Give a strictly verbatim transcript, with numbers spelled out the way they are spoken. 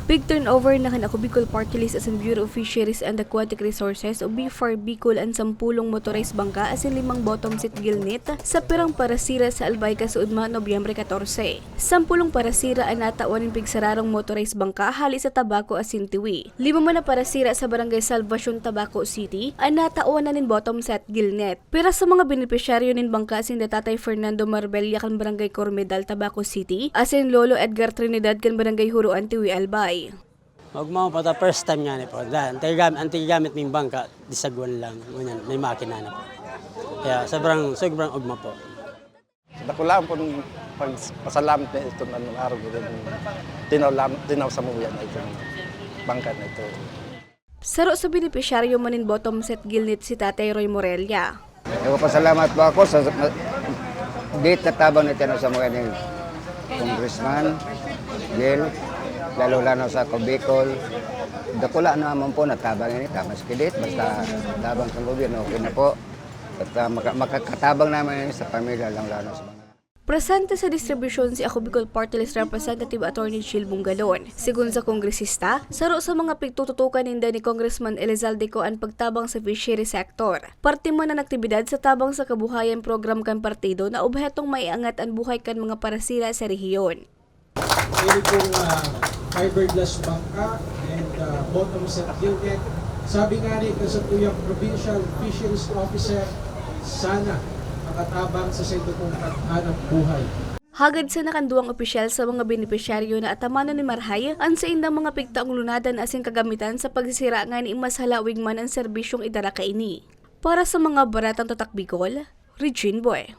Pig-turnover na kan Ako Bicol Party List asin Bureau of Fisheries and Aquatic Resources o B F A R Bicol an sampulong motorized bangka asin limang bottom set gill net sa pirang parasira sa Albay kasuodma, Nobyembre katorse. Sampulong parasira an natawan nin pigsararong motorized bangka hali sa Tabaco asin Tiwi. Lima man na parasira sa Barangay Salvacion, Tabaco City, an natawan na nin bottom set gill net. Pira sa mga benepisyaryo nin bangka sinda Tatay Fernando Marbella kan Barangay Cormedal, Tabaco City, asin Lolo Edgar Trinidad kan Barangay Huroan, Tiwi, Albay. Maogma po ta, first time ngani po. Da, ang tigagamit, ang tigagamit ming bangka, disagwan lang. Ngunyan, may makina na po. Kaya sobrang, sobrang ogma po. Dakulaan po ng pagpasalamat na itong ano, araw ko rin. Tinaw, lam- tinaw sa muya na itong bangka na ito. Saro sa benepisyaryo man nin bottom set gill net si Tatay Roy Morella. Nagpapasalamat po ako sa, sa date na tabang na itinaw sa mga ni Congressman Gil, lalo-lalo sa Cubicol. Dakula naman po na tabang ini, tama sa kidit, basta tabang sa gobyerno, okay na po. At ah, maka- makakatabang naman ini sa pamilya lang, lalo sa mga Presente sa distribusyon si Ako Bicol Party List Representative Attorney Jill Bungalon. Sigon sa kongresista, saro sa mga pigtututukan ninda ni Congressman Elizalde Co an pagtabang sa fishery sector. Parte man an aktibidad sa Tabang sa Kabuhayan program kan partido na obhetong maiangat an buhay kan mga parasira sa rehiyon. Ini pong ah, fiberglass bangka and ah, bottom set gill net. Sabi nga ni kasatuyang provincial fisheries officer, sana makatabang sa saito pong paghanap buhay. Hagad sana kan duwang opisyal sa mga benepisyaryo na atamanon ni Marhay an saindang mga pigtaong lunadan asin kagamitan sa pagsisira ngani mas halawig man an serbisyong idara kaini. Para sa mga Baretang Tatak Bicol, Regine Boy.